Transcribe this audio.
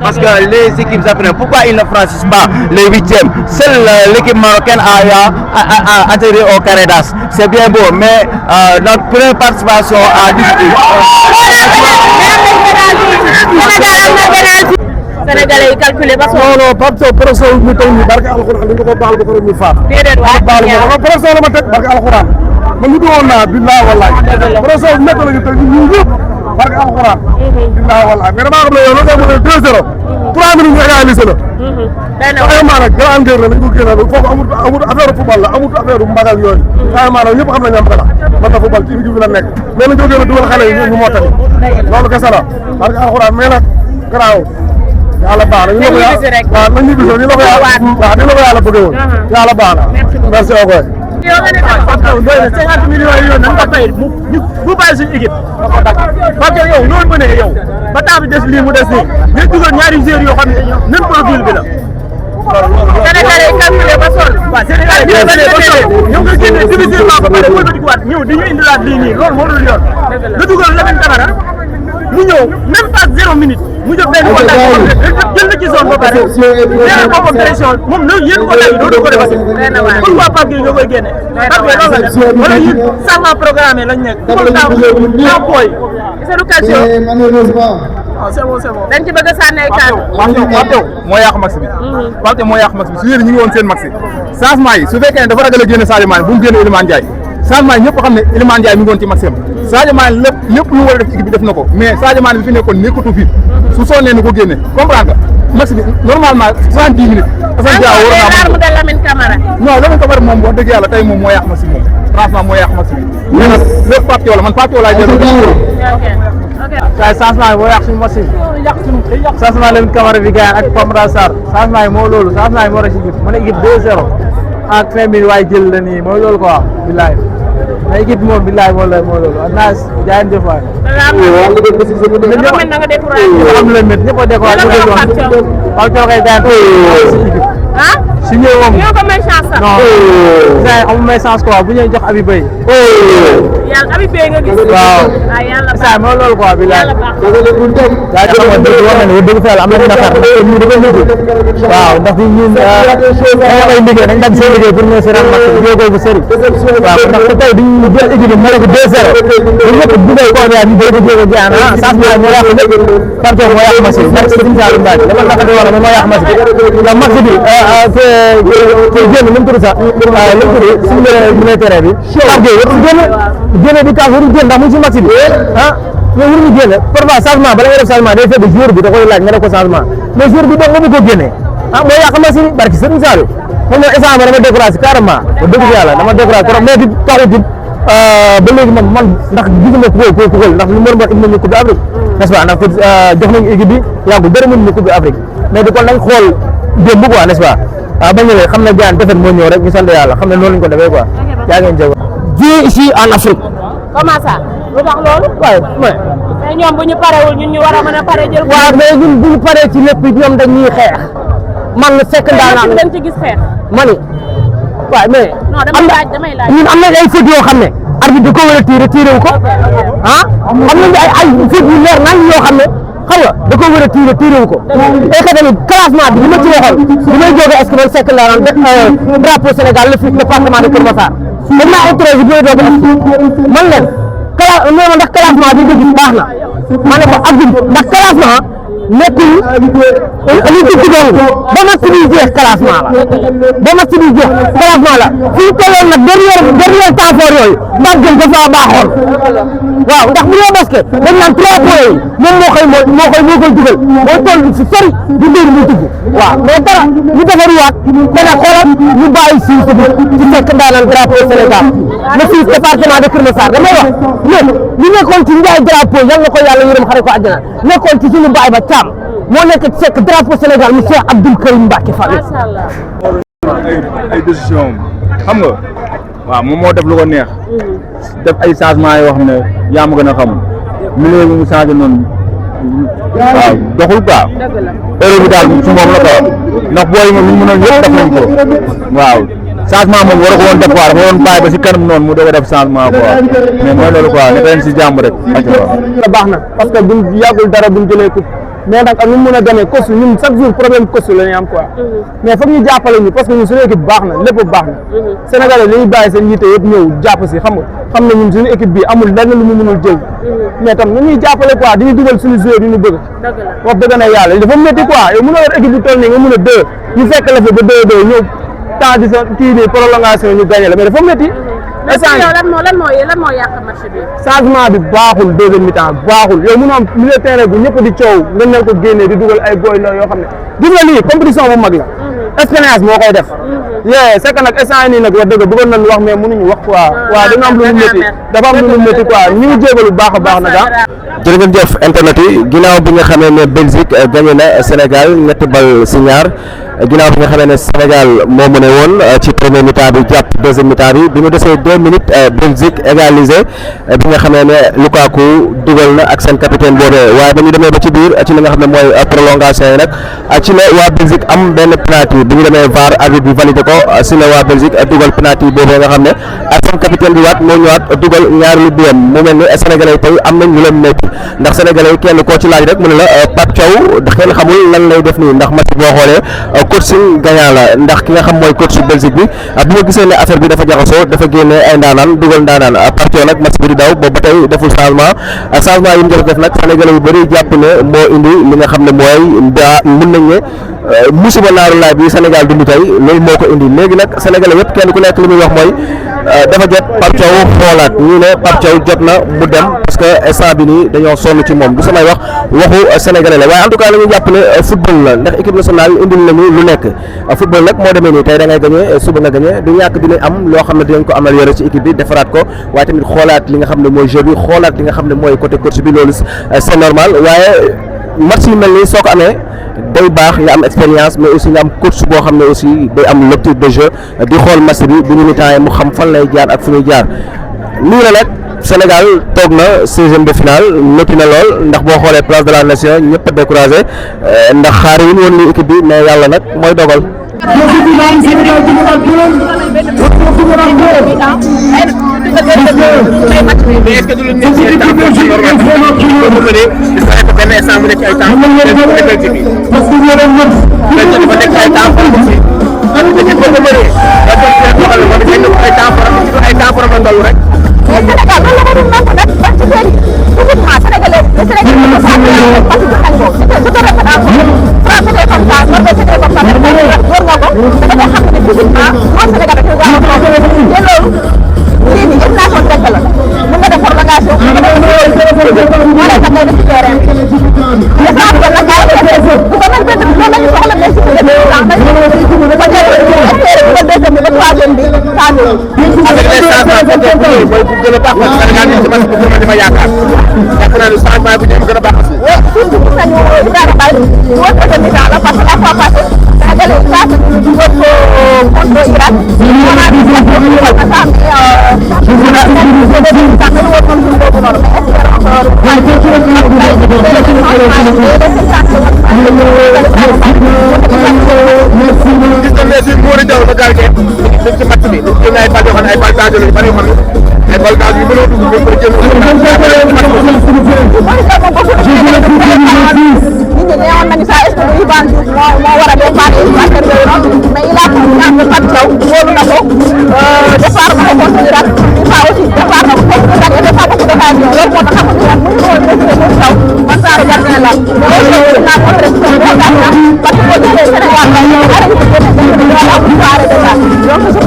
parce que les équipes africaines, pourquoi ils ne franchissent pas les huitièmes? Seule l'équipe marocaine a atterri au carré d'as. C'est bien beau, mais notre première participation à Sénégalais yi calculé ba non Pape Sow professeur mi taw ñu barke alxuraan dañ ko baal ba ko ñu faat déedéet baal ma professeur la ma teg barke alxuraan man ñu doon naa billahi wallahi professeur nekk lañu teg ñu ñëpp barke alxuraan billahi wallahi mais dama xam ne yow lo mo 2-0 3 minutes nga réalisé la vraiment nag grandeur la ñu ko gënal foofu amul affaire football la amul affaire mbagal yooyu vraiment nag ñëpp xam nañu am xala man na football ci équipe bi la nekk mais nañ ko gën a dugal xale yi ñu mottali loolu kese la barke alxuraan mais nag garaaw yàlla baax na ñu la ko waaw nañ ñu bisoon ñu la ko waaw ni la ko yàlla bëggee woon yàlla baax na merci beaucoup yow nga ne doy na 50 millions yi yoon nañ ko fay bu bàyyi suñu équipe parce que yow loolu mënee yow ba temps bi des lii mu des nii ñu dugal ñaari joueurs yoo xam ne même profil bi la Sénégalais yi calculé ba sol waaw Sénégal yi ba sol ñëw nga génne division ba pare wëlbati ko waat ñëw di ñu indilaat lii nii loolu moo dul yoon nga dugal Lamine Camara mu ñëw même pas 0 minute mu jël benn contact jël na ci zone ba pare nee na ko pression moom na yéen contact yi doo ko defati pourquoi Pape Gueye nga koy génne Pape Gueye loolu la def wala yéen changement programmé lañ nekk tout le temps booy c'est l'occasion malheureusement c'est bon dañ ci bëgg a sànni ay kàddu Pape moo yàq max bi Pape moo yàq max bi su yéen ñu ngi woon seen max changement yi su fekkee ne dafa ragal a génne Sadio Mané bu mu génne Iliman Ndiaye changement yi ñëpp xam ne Iliman Ndiaye mi ngi woon ci maximum Sadio Mané lépp lu war a def ci équipe bi def na ko mais Sadio Mané bi fi nekkoon nekkatu fi su sonnee ni ko génne comprendre nga max bi normalement 70 minutes Assane Dia war naa l'arme de Lamine Camara non Lamine Camara moom wax dëgg yàlla tey moom moo yàq max bi moom franchement moo yàq max bi mais nag lépp Pape Thiaw la man Pape Thiaw laay jël waaye changement yi moo yàq suñu match bi changement Lamine Camara bi gars ak Famara Sarr changement yi moo loolu changement yi moo rek si équipe mën a équipe 2-0 en 5 minutes waaye jël la nii mooy loolu quoi billaay mais équipe bi moom billaay moo loolu naa jaayeen jëf waay nga découragé am la met ñëpp a découragé Pape Thiaw kay daan si équipe ah si ñëw moom ñoo ko may chance sax non amul may chance quoi bu ñuy jox Habib Beye yàlla Habib Beye nga gis waaw yàlla saa moo loolu quoi billaay yaa ngi xamoon dëgg wax na ne dëgg fa yàlla am na Dakar ndax ñu dafa liggéey waaw ndax ñun dañoo koy liggéey dañ dagg seen liggéey pour ñëw si ren match bi jógee bu sëri waaw ndax tey dañu jël équipe bi mel ko 2-0 bu ñëpp dugal ko yaa ñu bëgg jóge ji ana changement moo yàq lépp Pape Thiaw moo yàq match bi ndax Serigne Saliou Mbacké dama naka di wax moo yàq match bi ndax match bi génn nu mu tudd sax lu mu tudd suñu militaire bi Pape Gueye génn di kaas waru génn ndax mu si match bi ah mais waruñu génn parfois changement bala nga def changement day fekk joueur bi da koy laaj nga def ko changement mais joueur bi donc nga bëgg ko génne ah moo yàq match bi barki Serigne Saliou moom mooy instant dama découragé carrément ba dëgg yàlla dama découragé trop mais di taxut it ba léegi man ndax gisuma ku ko ndax lu mën indi nañu coupe d'Afrique n'est-ce pas ndax jox nañu équipe bi yàggul dara mën nañu coupe d'Afrique mais di kon nañ xool démb quoi n'est-ce pas waaw ba ñëwee xam ne gaan defet moo ñëw rek ñu sant yàlla xam ne noonu lañ ko defee quoi yaa ngeen jëg jouer ici en Afrique comment ça lu tax loolu waaye mais ñoom bu ñu parewul ñun ñu war a mën a pare jël waaw mais ñun bu ñu paree ci lépp ñoom dañuy xeex man la fekk daanaka dañ ci gis xeex ma ni waaye mais non damay laaj ñun am nañ ay fautes yoo xam ne arbitre da ko war a tiré wu ko ah am nañu ay fautes yu leer nañ yoo xam ne xam nga da ko war a tiré wu ko et que tamit classement bi li ma ci waxoon bi may jógee est-ce que man fekk laa naan drapeau Sénégal le département de Keur Massar dañ maa interrogé bi may doog man leen non ndax classement bi nga gis baax na ma ne ko abdul ndax classement nekkul li ci doon ba match bi jeex classement la ba match bi jeex classement la fi ñu tolloon nag dernier temps fort yooyu ndax gën dafa baaxoon waaw ndax bu ñoo basket dañ naan 3 points yi moom moo koy dugal mooy toll si sori di dóor muy dugg waaw mais dara ñu defaruwaat te nag xoolal ñu bàyyi si ci fekk ndaanaan drapeau Sénégal le fils département de Keur Massar damay wax ñun ñu nekkoon ci njaay drapeau yal na ko yàlla yërëm xare ko àjjana nekkoon ci suñu baay ba Thiam moo nekk ci fekk drapeau Sénégal monsieur Abdoul Karim Mbacké Fall ay décision xam nga waaw moom moo def lu ko neex def ay changement yoo xam ne yaa ma gën a xam milieu bi mu changé noonu waaw doxul quoi erreur bi daal su moom la ko ndax booy moom ñu mënoon yëpp def nañ ko waaw changement moom war ko woon def quoi dafa woon bàyyi ba si kanam noonu mu doog a def changement quoi mais mooy loolu quoi nekk leen si jàmm rek baax na parce que buñ yàggul dara buñ jëlee coupe mais nag ak nu mu mën a demee coach ñun chaque jour problème coach la ñuy am quoi mais foog ñu jàppale ñu parce que ñun suñu équipe baax na lépp baax na Sénégalais dañuy bàyyi seen yitte yëpp ñëw jàpp si xam na ñun suñu équipe bi amul lenn lu mu mënul jël mais tam ñu ñuy jàppale quoi di ñu dugal suñu joueur yi ñu bëgg wax dëgg na yàlla dafa métti quoi yow mënoo yor équipe bu toll nii nga mën a deux ñu fekk la fa ba deux ñëw temps di sa kii nii prolongation ñu gagné la mais dafa métti lan moo yàq match bi. changement bi baaxul deuxième mi-temps baaxul yow mënoo am milieu terrain bu ñëpp di coow nga nen ko génnee di dugal ay boy la yoo xam ne gis nga lii compétition bu mag la expérience moo koy def yee c'est que nag instant nii nag wax dëgg bëggoon nañu wax mais mënuñu wax quoi waaw dañu am lu ñu métti dafa am lu ñu métti quoi ñu ngi jégalu bu baax a baax nag jërë ngeen jëf internet yi ginnaaw bi nga xamee ne Belgique gagné na Sénégal ñetti bal si ñaar ginnaaw bi nga xamee ne Sénégal moo mëne woon ci premier mi-temps bi jàpp deuxième mi-temps bi mu desee 2 minutes Belgique égalisé bi nga xamee ne Lukaku dugal na ak seen capitaine boobee waaye ba ñu demee ba ci biir ci li nga xam ne mooy prolongation yi nag ci la waa Belgique am benn penalty bi ñu demee VAR arbitre bi validé ko si la waa Belgique dugal penalty boobee nga xam ne ak seen capitaine bi waat moo ñëwaat dugal ñaari lu biyam mu mel ni Sénégalais tey am nañ lu leen métti ndax Sénégalais kenn koo ci laaj rek mu ne la Pape Thiaw kenn xamul lan lay def nii ndax match boo xoolee coaching gagnant la ndax ki nga xam mooy coach Belgique bi bu ma gisee ne affaire bi dafa jaxasoo dafa génne ay ndaanaan dugal ndaanaan Pape Thiaw nag match bi di daw boobu ba tey deful changement yi mu jot def nag Sénégalais yu bëri jàpp ne moo indi li nga xam ne mooy mun nañ ne musiba naaru laay bi Sénégal dund tey loolu moo ko indi léegi nag Sénégalais yëpp kenn ku nekk li muy wax mooy dafa jot Pape Thiaw xoolaat ñu ne Pape Thiaw jot na mu dem parce que instant bi nii dañoo sonn ci moom du samay wax waxu Sénégalais la waaye en tout cas la ñu jàpp ne football la ndax équipe nationale indil nañu lu nekk football nag moo demee nii tey da ngay gagné suba nga gagné du ñàkk dinañ am loo xam ne dinañ ko améliorer ci équipe bi defaraat ko waaye tamit xoolaat li nga xam ne mooy jeu bi xoolaat li nga xam ne mooy côté coach bi loolu c'est normal waaye match yu mel nii soo ko amee day baax nga am expérience mais aussi nga am coach boo xam ne aussi day am lecture de jeu di xool match bi bu ñu mi-temps mu xam fan lay jaar ak fu ñuy jaar nii la nag Sénégal toog na 16e de finale métti na lool ndax boo xoolee place de la nation ñëpp a découragé ndax xaar yi ñu woon ni équipe bi mais yàlla nag mooy dogal. Parce que